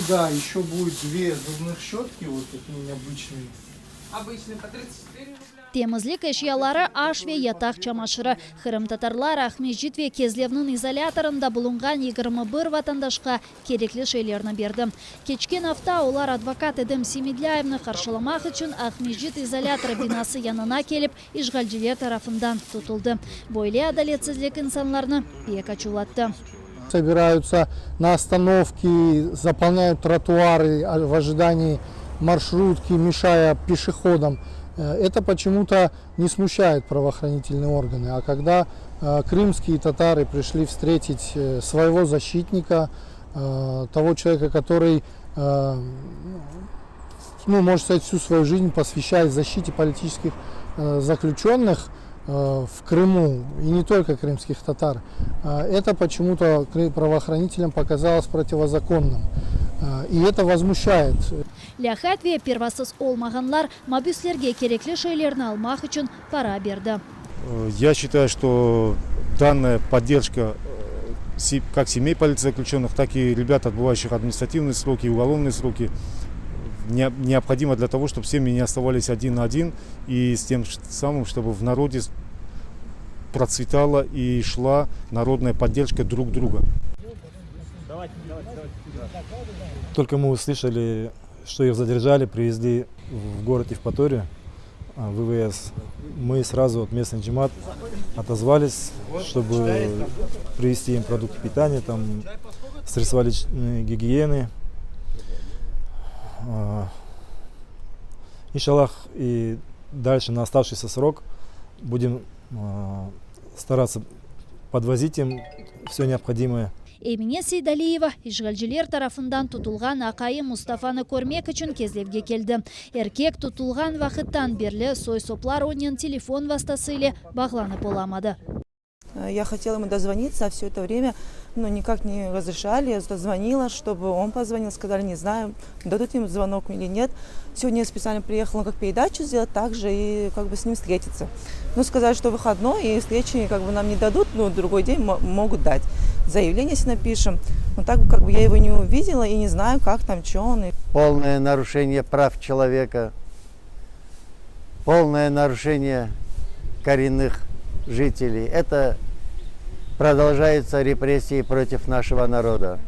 Сюда еще будет две зубных щетки, вот такие необычные. Обычные по 34 рубля. Temizlik eşyaları, aş ve yataq çamaşırı. Qırımtatarlar Aqmescit ve Kezlevniñ izolâtorında bulunğan 21 vatandaşqa kerekli şeylerni berdi. Keçken afta olar advokat Edem Semedlâyevni qarşılamaq içün Aqmescit izolâtorı binası yanına kelip, işğalciler tarafından tutuldı. Böyle adaletsizlik insanlarnı pek açuvlattı. Собираются на остановки, заполняют тротуары в ожидании маршрутки, мешая пешеходам. Это почему-то не смущает правоохранительные органы. А когда крымские татары пришли встретить своего защитника, того человека, который, ну, можно сказать, всю свою жизнь посвящает защите политических заключенных в Крыму, и не только крымских татар, это почему-то правоохранителям показалось противозаконным. И это возмущает. Lâqayt ve pervasız olmağanlar mabüslerge kerekli şeylerni almaq içün para berdi. Я считаю, что данная поддержка как семей политзаключенных, так и ребят, отбывающих административные сроки и уголовные сроки, необходима для того, чтобы семьи не оставались один на один и с тем самым, чтобы в народе процветала и шла народная поддержка друг друга. Только мы услышали, что их задержали, привезли в город Евпаторию, в ИВС. Мы сразу от местный джемаат отозвались, чтобы привезти им продукты питания, там, средства личной гигиены. Иншаллах, и дальше на оставшийся срок будем стараться подвозить им все необходимое. Emine Seydaliyeva işğalciler tarafından tutulğan aqayı Mustafanı körmek içün Kezlevge keldi. Erkek tutulğan vaqıttan berli soy-soplar onen telefon vastası ile bağlanıp olamadı. Я хотела ему дозвониться, а все это время ну, никак не разрешали. Я звонила, чтобы он позвонил, сказали, не знаю, дадут им звонок или нет. Сегодня я специально приехала как передачу сделать, также и как бы с ним встретиться. Ну, сказали, что выходной, и встречи как бы нам не дадут, но другой день могут дать. Заявление если напишем. Но так как бы я его не увидела и не знаю, как там, что он. Полное нарушение прав человека, полное нарушение коренных жителей. Это продолжаются репрессии против нашего народа.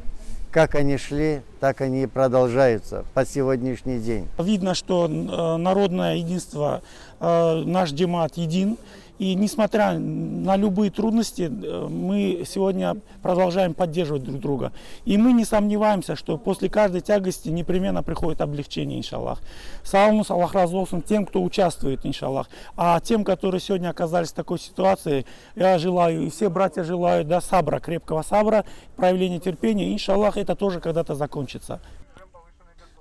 Как они шли, так они и продолжаются по сегодняшний день. Видно, что народное единство, наш джемаат един. И несмотря на любые трудности, мы сегодня продолжаем поддерживать друг друга. И мы не сомневаемся, что после каждой тягости непременно приходит облегчение, иншаллах. Sağ oluñız, Allah razı olsun тем, кто участвует, иншаллах. А тем, которые сегодня оказались в такой ситуации, я желаю, и все братья желают, да, сабра, крепкого сабра, проявления терпения. Иншаллах, это тоже когда-то закончится.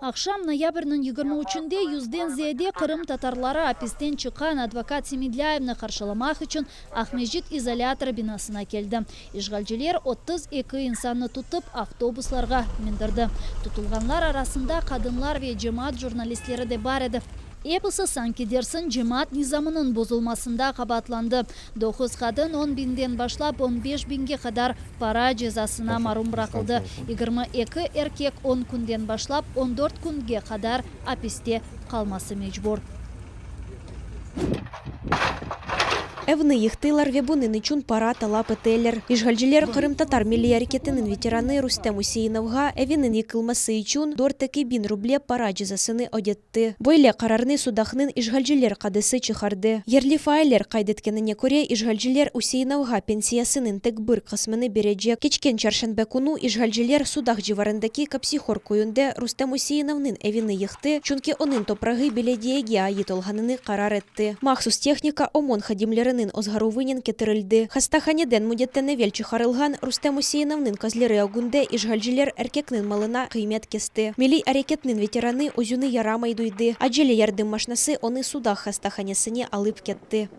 Aqşam noyabrniñ 23-nde yüzden ziyade qırımtatarları apisten çıqqan advokat Semedlâyevni qarşılamaq içün Aqmescit izolâtorı binasına keldi. İşğalciler 32 insannı tutıp, avtobuslarğa mindirdi. Tutulğanlar arasında qadınlar ve cemaat jurnalistleri de bar edi. Episi, sanki dersiñ, cemaat nizamınıñ bozulmasında qabaatlandı. Doquz qadın on biñden başlap on beş biñge qadar para cezasına marum bıraqıldı. 22 erkek on künden başlap on dört künge qadar apiste qalması mecbur. Evni yıqtılar ve bunıñ içün para talap eteler. İşğalciler qırımtatar milliy areketiniñ veteranı Rustem Useinovğa eviniñ yıqılması içün dört eki biñ ruble para cezasını ödetti. Böyle qararnı Sudaqnıñ işğalciler qadısı çıqardı. Yerli faaller qayd etkenine köre, işğalciler Useinovğa pensiyasınıñ tek bir qısmını berecek. Keçken çarşenbe künü işğalciler Sudaq civarındaki Kapsihor köyünde Rustem Useinovnıñ evini yıqtı, çünki onıñ toprağı belediyege ait olğanını qarar etti. Mahsus tehnika OMON hadimleriniñ ozğaruvınen ketirildi. Hastahaneden müddetten evel çıqarılğan Rustem Useinovnıñ közleri ögünde işğalciler erkekniñ malına qıymet kesti. Milliy areketniñ veteranı özüni yaramay duydı. Acele yardım maşnası onı Sudaq hastahanesine alıp ketti.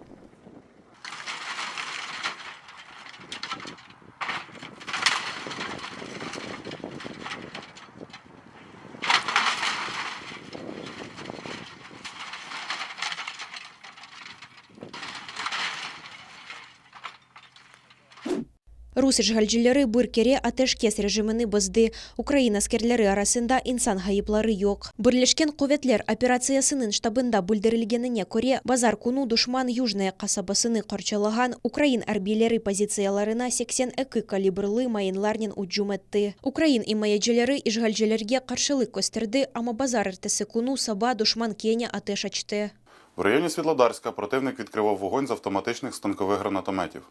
Rus işğalcileri bir kere ateşkes rejimini bozdı. Ukrain askerleri arasında insan ğayıpları yoq. Birleşken quvetler operatsiyasınıñ ştabında bildirilgenine köre, bazar künü duşman Yujnoye qasabasını qorçalağan ukrain arbiyleri pozitsiyalarına 82 kalibrlı mayınlarnen ücüm etti. Ukrain imayecileri işğalcilerge qarşılıq kösterdi, amma bazarertesi künü saba duşman kene ateş açtı. В районі Світлодарська противник відкривав вогонь з автоматичних станкових гранатометів.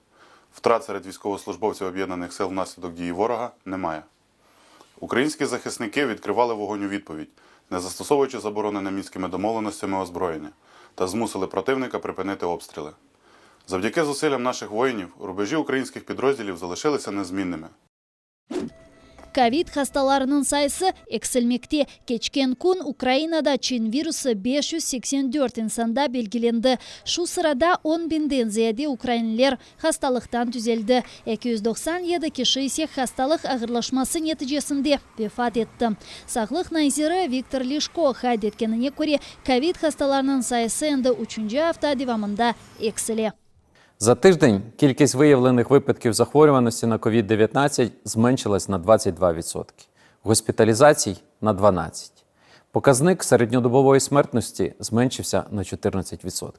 Втрат серед військовослужбовців Об'єднаних сил внаслідок дії ворога немає. Українські захисники відкривали вогонь у відповідь, не застосовуючи заборонене мінськими домовленостями озброєння, та змусили противника припинити обстріли. Завдяки зусиллям наших воїнів рубежі українських підрозділів залишилися незмінними. Kovid hastalarınıñ sayısı eksilmekte. Keçken kün Ukrainada Çin virusı 584 insanda belgilendi. Şu sırada 10 biñden ziyade ukrainliler hastalıqtan tüzeldi. 297 kişi ise hastalıq ağırlaşması neticesinde vefat etti. Sağlıq naziri Viktor Lişko qayd etkenine köre, kovid hastalarınıñ sayısı endi üçünci afta devamında eksile. За тиждень кількість виявлених випадків захворюваності на COVID-19 зменшилась на 22%, госпіталізацій на 12%. Показник середньодобової смертності зменшився на 14%.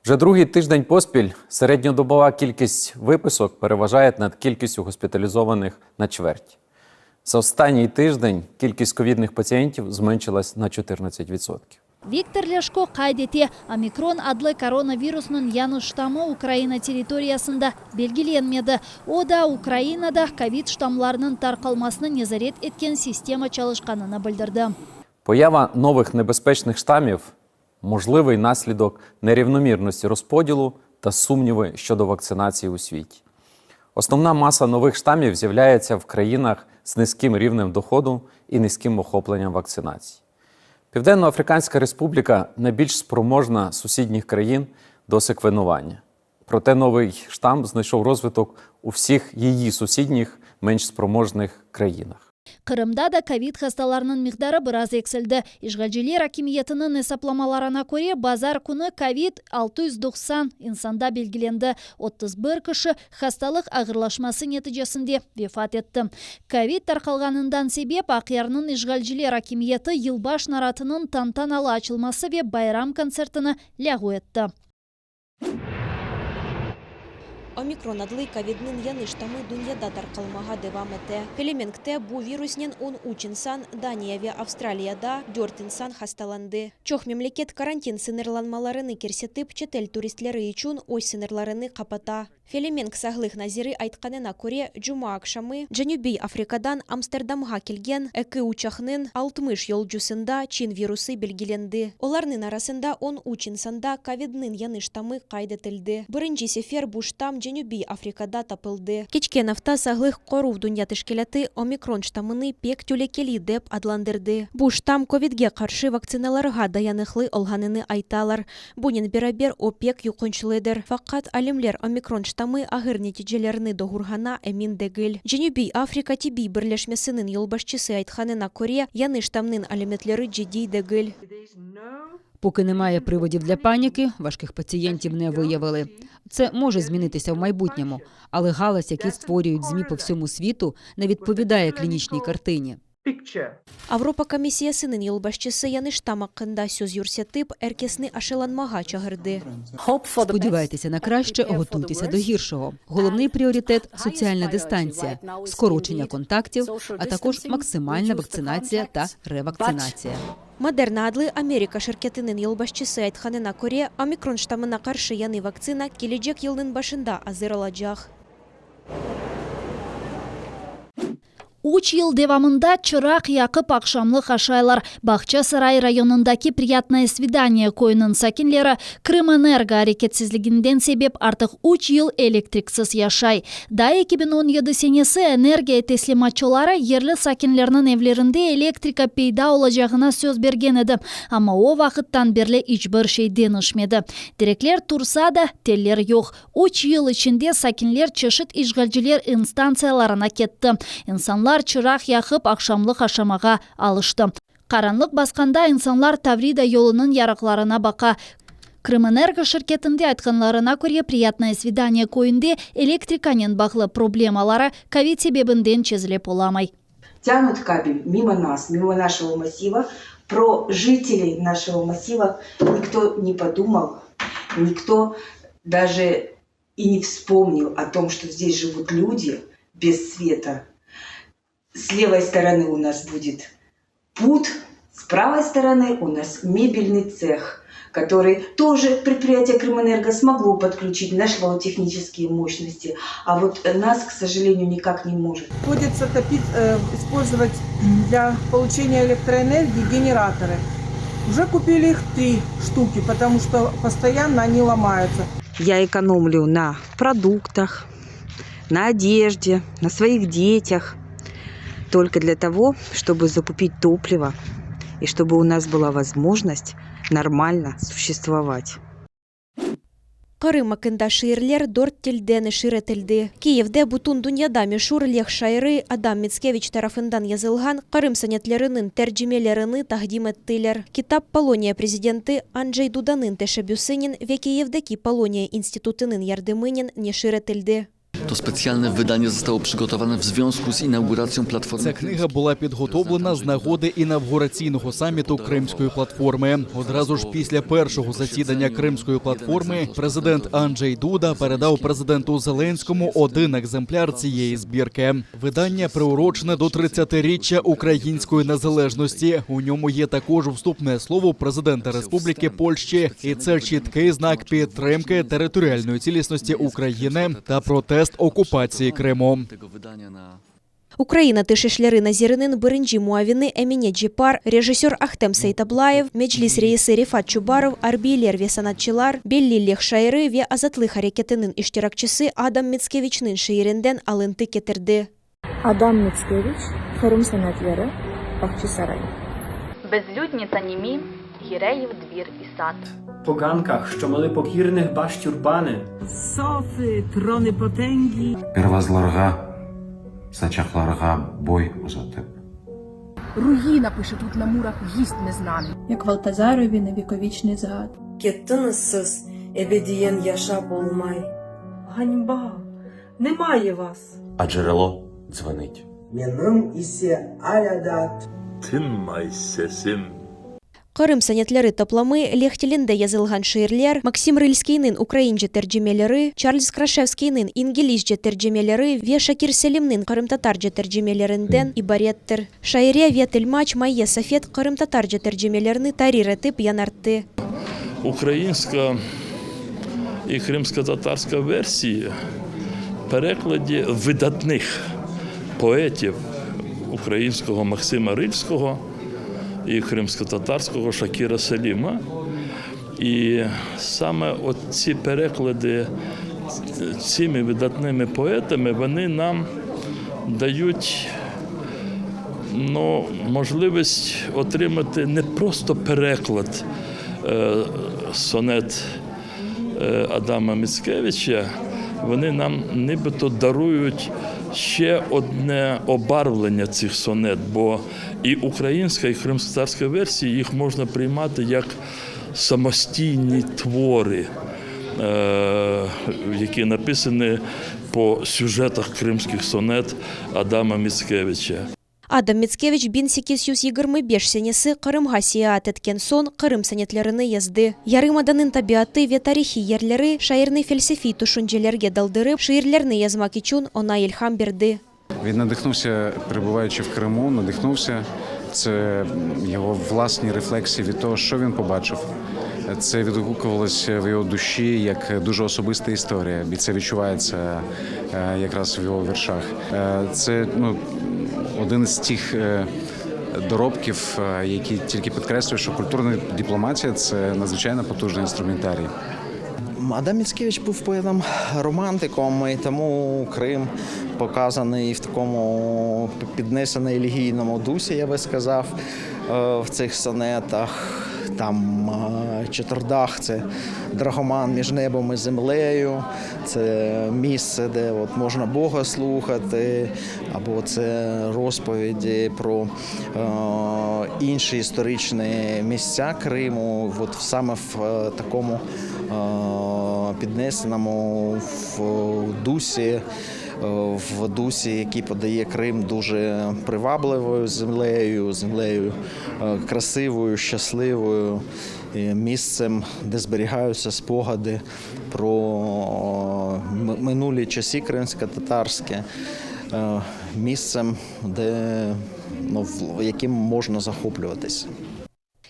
Вже другий тиждень поспіль середньодобова кількість виписок переважає над кількістю госпіталізованих на чверть. За останній тиждень кількість ковідних пацієнтів зменшилась на 14%. Viktor Lâşko qayd ete, Omikron adlı koronavirusnıñ yañı ştammı Ukraina territoriyasında belgilenmedi. O da Ukrainada kovid ştammlarınıñ tarqalmasını nezaret etken sistema çalışqanını bildirdi. Поява нових небезпечних штамів можливий наслідок нерівномірності розподілу та сумніви щодо вакцинації у світі. Основна маса нових штамів з'являється в країнах з низьким рівнем доходу і низьким охопленням вакцинації. Південно-Африканська Республіка найбільш спроможна з сусідніх країн до секвенування. Проте новий штам знайшов розвиток у всіх її сусідніх менш спроможних країнах. Qırımda da kovid hastalarınıñ miqdarı biraz eksildi. İşğalciler akimiyetiniñ esaplamalarına köre, bazar künü kovid 690 insanda belgilendi. 31 kişi hastalıq ağırlaşması neticesinde vefat etti. Kovid tarqalğanından sebep Aqyarnıñ işğalciler akimiyeti yılbaş naratınıñ tantanalı açılması ve bayram kontsertini lâğu etti. Omikron adlı kovidniñ yañı ştammı dünyada tarqalmağa devam ete. Felemenkte bu virusnen 13 insan, Daniya ve Avstraliyada 4 insan hastalandı. Çoq memleket karantin sıñırlanmalarını kirsetip, çetel turistleri içün öz sıñırlarını qapata. Felemenk sağlıq naziri aytqanına köre, cuma aqşamı Cenübiy Afrikadan Amsterdamğa kelgen eki uçaqnıñ 60 yolcusında Çin virusı belgilendi. Olarnıñ arasında 13 insanda kovidniñ yañı ştammı qayd etildi. Birinci sefer bu ştamm Cenübiy Afrikada tapıldı. Keçken afta Sağlıq qoruv dünya teşkilâtı Omikron ştammını pek telükeli dep adlandırdı. Bu ştamm kovidge qarşı vaktsinalarğa dayanıqlı olğanını aytalar. Bunen beraber o pek yuqunçlıdır. Faqat alimler Omikron ştammı ağır neticelerni doğurğanına emin degil. Cenübiy Afrika tibbiy birleşmesiniñ yolbaşçısı aytqanına köre, yañı ştammnıñ alâmetleri ciddiy degil. Поки немає приводів для паніки, важких пацієнтів не виявили. Це може змінитися в майбутньому, але галас, який створюють ЗМІ по всьому світу, не відповідає клінічній картині. Avropa komissiyasınıñ yolbaşçısı yañı ştamm aqqında söz yürsetip, er kesni aşılanmağa çağırdı. Сподівайтеся на краще, готуйтеся до гіршого. Головний пріоритет соціальна дистанція, скорочення контактів, а також максимальна вакцинація та ревакцинація. Moderna adlı Amerika şirketiniñ yolbaşçısı aytqanına köre, Omikron ştammına qarşı yañı vaktsina kelecek yılnıñ başında azır olacaq. Üç yıl devamında çıraq yaqıp aqşamlıq aşaylar. Bağçasaray rayonındaki Priyatnoye Svidaniye köyüniñ sakinleri Krımenergo areketsizliginden sebep artıq üç yıl elektriksiz yaşay. Daa 2017 senesi energiya teslimatçıları yerli sakinlerniñ evlerinde elektrika peyda olacağına söz bergen edi. Amma o vaqıttan berli iç bir şey deñişmedi. Terekler tursa da, teller yoq. Üç yıl içinde sakinler çeşit işğalciler instantsiyalarına ketti. İnsanlar çıraq yaqıp aqşamlıq aşamağa alıştı. Qaranlıq basqanda insanlar Tavrida yolunıñ yarıqlarına baqa. Krımenergo şirketinde aytqanlarına köre, Priyatnoye Svidaniye köyünde elektrikanen bağlı problemaları kovid sebebinden çezilip olamay. Тянут кабель мимо нас, мимо нашего массива. Про жителей нашего массива никто не подумал, никто даже и не вспомнил о том, что здесь живут люди без света. С левой стороны у нас будет пут, с правой стороны у нас мебельный цех, который тоже предприятие Крымэнерго смогло подключить, нашло технические мощности, а вот нас, к сожалению, никак не может. Приходится топить, э, использовать для получения электроэнергии генераторы. Уже купили их три штуки, потому что постоянно они ломаются. Я экономлю на продуктах, на одежде, на своих детях. Только для того, чтобы закупить топливо и чтобы у нас была возможность нормально существовать. Qırım aqqında şiirler dört tilde neşir etildi. Kiyevde bütün dünyada meşur leh şairi Adam Mitskeviç tarafından yazılğan Qırım sonetleriniñ tercimelerini taqdim ettiler. Kitap Poloniya prezidenti Andjey Dudanıñ teşebbüsinen ve Kiyevdeki Poloniya institutınıñ yardımınen neşir etildi. To specjalne wydanie zostało przygotowane w związku z inauguracją Platformy Ця книга була підготовлена з нагоди інавгураційного саміту Кримської платформи. Одразу ж після першого засідання Кримської платформи президент Анджей Дуда передав президенту Зеленському один екземпляр цієї збірки. Видання приурочене до 30-річчя української незалежності. У ньому є також вступне слово президента Республіки Польщі, і це чіткий знак підтримки територіальної цілісності України та протест окупації Криму. tego wydania na Ukraina Tış işleri naziriniñ birinci muavini Emine Ceppar, rejissör Ahtem Seitablayev, Meclis reisi Refat Çubarov, arbiyler ve sanatçılar, belli leh şairi ve azatlıq areketiniñ iştirakçisi Adam Mitskeviçniñ şiirinden alıntı ketirdi. Adam Mitskeviç, Qırım sonetleri, Bağçasaray. Безлюдні та німі Гіреїв двір і сад. Po gankach, що мали покірних баш тюрбани. Софи, трони потенги. Pervazlarğa, saçaqlarğa boy uzatıp. Руїна пише тут на мурах гість незнаний. Як Валтазарові на віковічний згад. Kettiñiz siz, ebediyen yaşap olmay. Ганьба! Немає вас! А джерело дзвенить. Menim ise alâ daa Tınmay sesim. Qırım sonetleri toplamı, leh tilinde yazılğan şiirler, Maksim Rılskiyniñ ukraince tercimeleri, Çarlz Kraşevskiyniñ inglizce tercimeleri ve Şakir Selimniñ qırımtatarca tercimelerinden ibarettir. Şaire ve tilmaç Mayye Safet qırımtatarca tercimelerini tarir etip yañarttı. Українська і кримсько-татарська версії в перекладі видатних поетів українського Максима Рильського і кримсько-татарського Шакіра Селіма. І саме от ці переклади цими видатними поетами вони нам дають ну, можливість отримати не просто переклад е, сонет е, Адама Міцкевича, вони нам нібито дарують ще одне обарвлення цих сонет, бо і українська, і кримськотатарська версії їх можна приймати як самостійні твори, е, які написані по сюжетах кримських сонет Адама Міцкевича. Adam Mitskeviç 1825 senesi Qırımğa seyaat etken soñ Qırım sonetlerini yazdı. Yarımadanıñ tabiatı ve tarihiy yerleri şairni felsefiy tüşüncelerge daldırıp, şiirlerni yazmaq içün oña ilham berdi. Він надихнувся, перебуваючи в Криму, надихнувся. Це його власні рефлексії від того, що він побачив. Це відгукувалося в його душі як дуже особиста історія, і це відчувається е, якраз в його віршах. Е, Це ну, один з тих е, доробків, е, які тільки підкреслює, що культурна дипломатія це надзвичайно потужний інструментарій. Адам Міцкевич був поетом романтиком, і тому Крим показаний в такому піднесено елегійному дусі, я би сказав, е, в цих сонетах. Там Чатирдаг – це драгоман між небом і землею, це місце, де от можна Бога слухати, або це розповіді про е, інші історичні місця Криму, от саме в е, такому е, піднесеному в дусі. е, В дусі, який подає Крим дуже привабливою землею, землею е, красивою, щасливою, і місцем, де зберігаються спогади про е, м- минулі часи кримсько-татарські, е, місцем, де, ну, в- яким можна захоплюватись.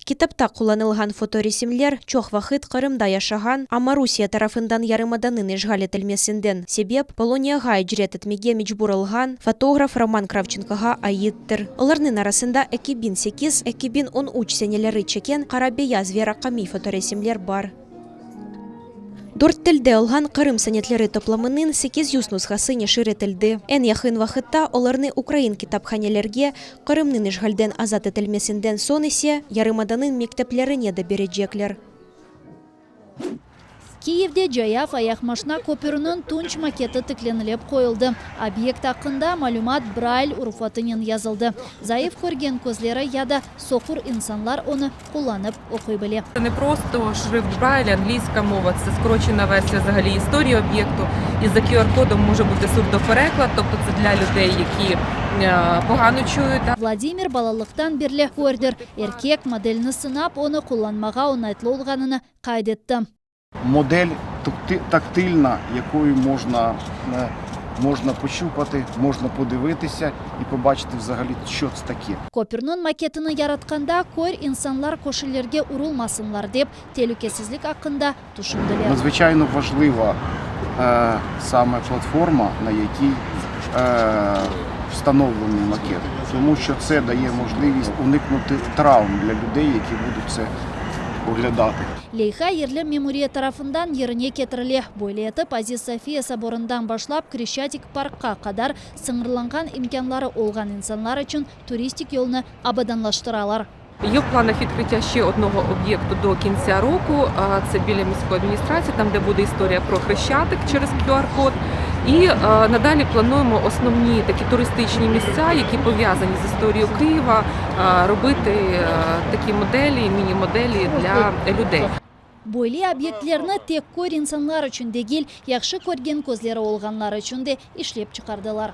Kitapta qullanılğan fotoresimler çoq vaqıt Qırımda yaşağan, amma Rusiye tarafından yarımadanıñ işğal etilmesinden sebep Poloniyağa icret etmege mecbur olğan fotograf Roman Kravçenkoğa aittir. Olarnıñ arasında 2008, 2013 seneleri çekken qara-beyaz ve raqamiy fotoresimler bar. Dört tilde olğan Qırım sonetleri toplamınıñ 800 nushası neşir etildi. Eñ yaqın vaqıtta olarnı ukrain kitaphanelerge, Qırımnıñ işğalden azat etilmesinden soñ ise yarımadanıñ mekteplerine de berecekler. Kiyevde cayav ayaqmaşna köpüriniñ tunç maketi tiklenilip qoyuldı. Obyekt aqqında malümat Brayl urufatınen yazıldı. Zayıf körgen közleri ya da soqur insanlar onı qullanıp oquy bile. Це не просто шрифт Брайля, англійська мова, це скорочена версія взагалі історії об'єкту. І за QR-кодом може бути сурдопереклад, тобто це для людей, які погано чують. Vladimir balalıqtan berli kördir. Erkek, modelni sınap, onı qullanmağa oñaytlı olğanını qayd etti. Модель тактильна, якою можна, е, можна пощупати, можна подивитися і побачити взагалі, що це таке. Köpürniñ maketini yaratqanda, kör insanlar köşelerge urulmasınlar dep, telükesizlik aqqında tüşündiler. Надзвичайно важлива е, саме платформа, на якій е, встановлений макет, тому що це дає можливість уникнути травм для людей, які будуть це оглядати. Leyha yerli memuriyet tarafından yerine ketirile. Böyle etip, Aziz Sofiya soborından başlap Kreşçatik parkqa qadar sıñırlanğan imkânları olğan insanlar içün turistik yolnı abadanlaştıralar. Є в планах відкриття ще одного об'єкту до кінця року. Це біля міської адміністрації, там де буде історія про Хрещатик через QR-код. І надалі плануємо основні такі туристичні місця, які пов'язані з історією Києва, робити такі моделі, міні-моделі для людей. Böyle obyektlerni tek kör insanlar içün degil, yahşı körgen közleri olğanlar içün de işlep çıqardılar.